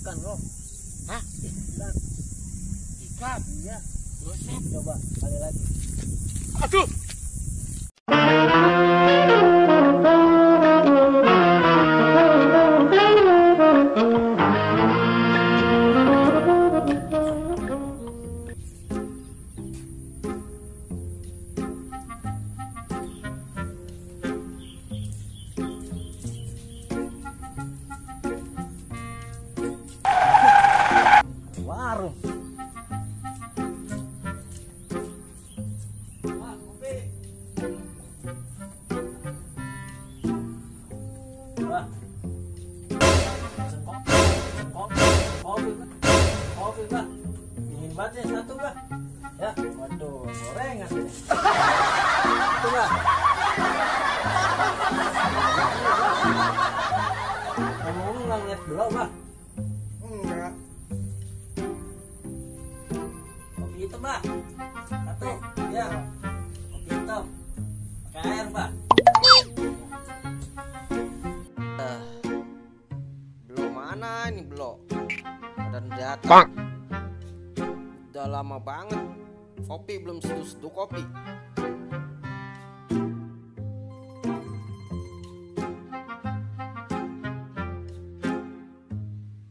Ikan loh. Hah? Ikan. Ikan? Iya. Buset. Coba kali lagi. Aduh. Warung. Wah. Pesen kopi, Pak. Dingin banget ya satu, Pak. Ya, waduh, gorengan ini. Itu, Pak. Ngomong nggak ngeliat belok, Pak. Enggak. Kopi hitam, Pak. Satu, ya. Kopi hitam. Pakai air, Pak. Belum mana ini belum dan datang. Udah lama banget kopi belum seduh kopi.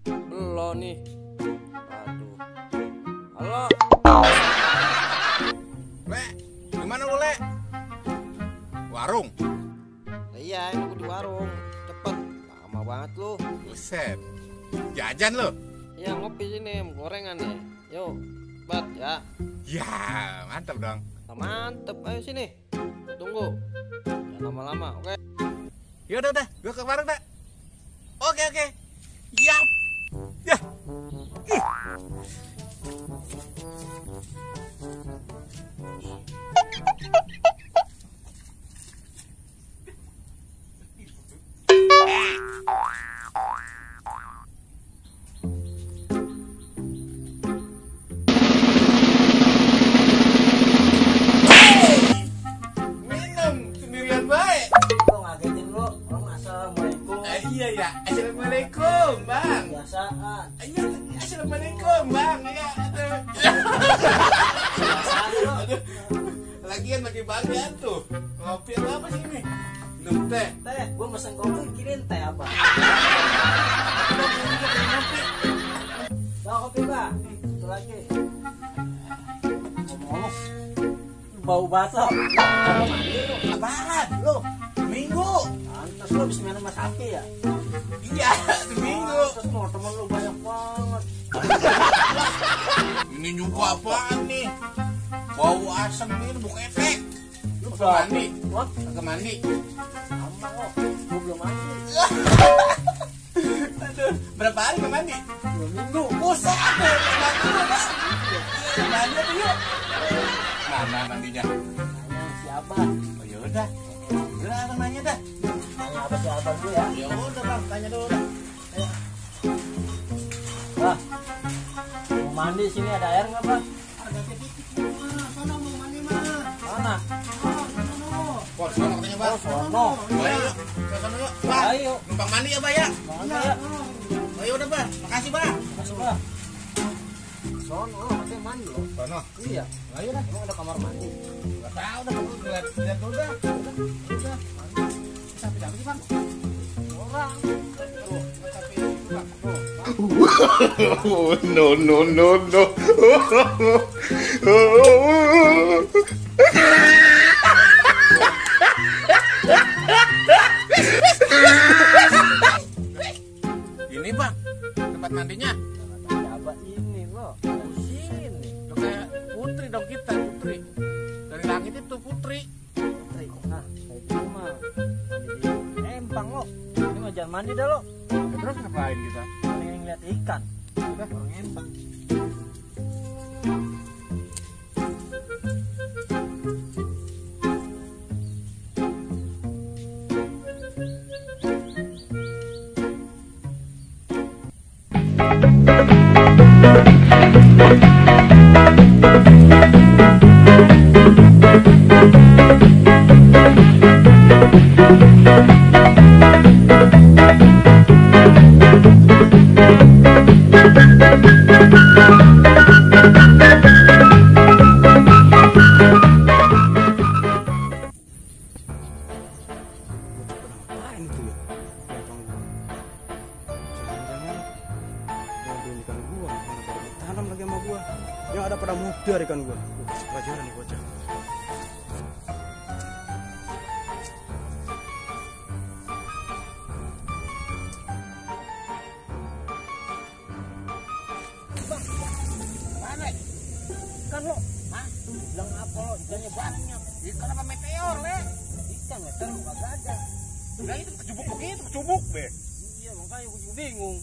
Belum nih. Aduh. Halo. Le, gimana lu, Le? Warung? Iya, ini aku di warung. Cepet. Lama banget lu. Buset. Jajan lu? Iya, ngopi sini, gorengan nih. Yuk, bat ya. Ya, mantap dong. Nah, mantep, ayo sini. Tunggu. Jangan lama-lama, oke? Ya udah, gua ke warung dah. Oke. Yap. Ya. Ih. Minum sendirian baik. Lo ngagetin lo. Orang assalamualaikum. Iya ya, assalamualaikum bang. Biasaan. Iya, assalamualaikum bang. Ya, Biasaan lo. aduh. Lagian lagi bagian tuh. Kopi atau apa sih ini? Minum teh. Teh, gue mesen kopi, kirain teh apa? Bawa kopi, Pak. Satu lagi. Ngomong-ngomong, bau baso. Kalau mandi lu, apaan lu? Minggu. Pantes lu habis main sama sapi ya? Iya, seminggu. Terus mau temen lu banyak banget. Ini juga apaan nih? Bau asem ini bau ketek. Lu ke Udah. mandi? Wah, Ke mandi? sama lo. Gue belum mandi. Aduh, berapa hari ke mandi? 2 minggu. Buset, mandi lu bang. Mandi apa yuk? Mana mandinya? Tanya si Abah. Oh yaudah. Udah abang nanya dah. Tanya apa si Abah dulu ya? Ya udah bang, tanya dulu dah. Ayo. Bah, mau mandi sini ada air nggak, Bah? Ada titik mah, sana mau mandi mah. Mana? Kok sana katanya bang? Oh, sono. Ayo, ke sana yuk. Bang, Ayo. numpang mandi ya bang ya? Mana ya? Ayo udah bang, makasih bang. Masuk, Bah. Sono, katanya mandi loh. Sono. Iya. Ayo dah. Emang ada kamar mandi? Gak tau dah, kamu lihat dulu dah. Udah, mandi. Sampai dapat sih bang. Orang. Tuh, sampai itu bang. Tuh. Oh, no. Ini bang, tempat mandinya. Ada apa ini loh? Ada di sini. Udah kayak putri dong kita, putri. Dari langit itu putri. Putri. Nah, kayak gitu mah. Mandi di empang lo. Ini mah jangan mandi dah lo. Terus ngapain kita? Mending ngeliat ikan. Udah. Orang empang. Thank you. gua. Yang ada pada mudar ikan gua. Gua kasih pelajaran nih bocah. Mana? Ikan lo. Hah? Bilang apa lo? Ikannya banyak. Ikan apa meteor, Le? Ikan meter lo kagak ada. Nah itu kecubuk begitu, kecubuk, Be. Iya makanya gue juga bingung.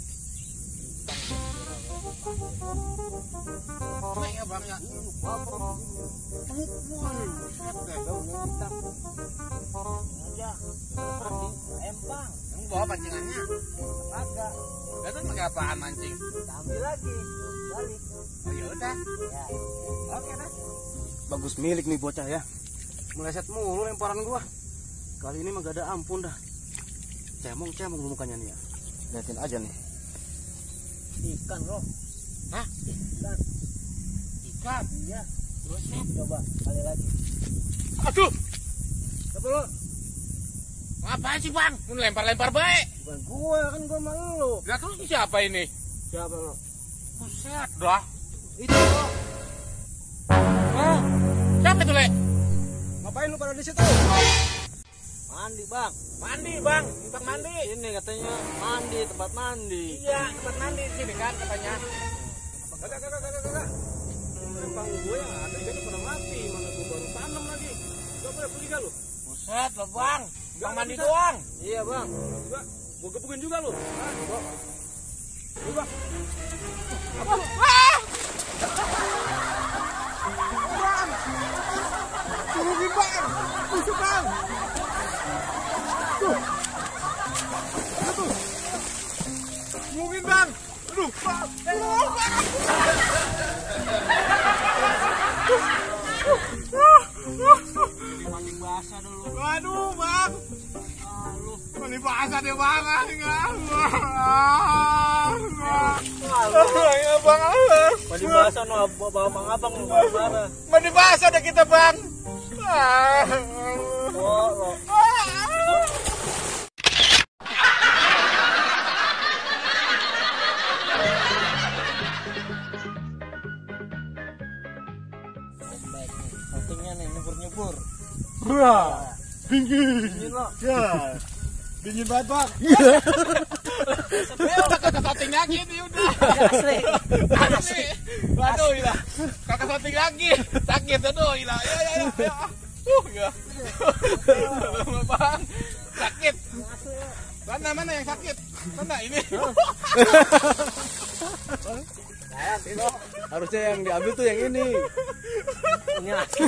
Cuma ya Bang ya. Cubuk mulu. Set deh. Aja. Mancing ayam bang. Yang bawa pancingannya. Kagak. Itu pakai apaan mancing? Kita ambil lagi. Balik. Oh, ya udah. Ya. Oke dah. Bagus milik nih bocah ya. Meleset mulu lemparan gua. Kali ini mah gak ada ampun dah. Cemong-cemong mukanya nih ya. Liatin aja nih. Ikan lo. Hah? Ikan. Ikan. Iya. Terus coba kali lagi. Aduh. Apa lo? Ngapain sih Bang? Lu lempar-lempar baik. Bukan gua kan gua sama lo. Lah terus siapa ini? Siapa lo? Buset dah. Itu lo. Hah? Siapa itu, Le? Ngapain lu pada di situ? Mandi bang. Mandi, Bang. Bang mandi. Ini katanya mandi, tempat mandi. Iya, tempat mandi di sini kan katanya. Kagak. Rempang gue yang ada ikannya pada mati. Mana gue baru tanam lagi. Gak boleh pergi gak lu? Buset lo, Bang. Bang mandi bisa. doang. Iya bang. Enggak. Gue gebukin juga lu. Coba. Turun, Bang. Busuk, Bang. Mungkin Bang. Aduh, Bang. Mandi basah dulu. Waduh, Bang. Lu. Mandi basah dia Bang. Enggak. Ya Bang. Mandi basah no bawa bang abang lu marah. Mandi basah dah kita, Bang. Oh, lo. Baik nih. Pentingnya nih nyebur-nyebur. Wah. Ini lo. Ya. Dingin banget bang. Ya udah kakak shooting lagi ini udah. Asli. Asli. Aduh, hilang. Kakak shooting lagi. Sakit aduh, hilang. Ya. Ya. Bang. Sakit. Mana yang sakit? Mana ini? Harusnya yang diambil tuh yang ini. Ini asli.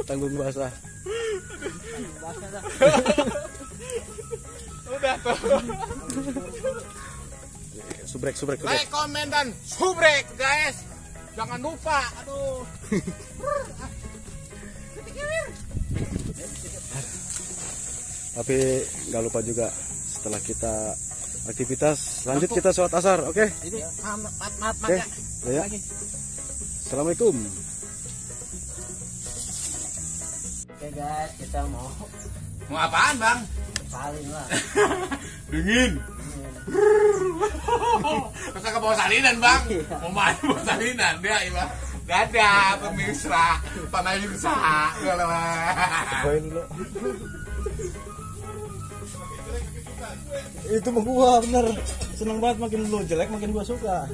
Tanggung basah. Basah dah. Udah tuh. Subrek. Like, komen dan subrek, guys. Jangan lupa. Aduh. Tapi nggak lupa juga setelah kita aktivitas lanjut kita sholat asar, oke? Ini maaf Oke, ya. Assalamualaikum. Oke guys, kita mau apaan, Bang? salin lah. Dingin. Kakak bawa salinan, Bang. Mau main bawa salinan dia, Iba. Dadah pemirsa, pemirsa. Poin dulu. Itu mah gua bener seneng banget, makin lu jelek makin gua suka.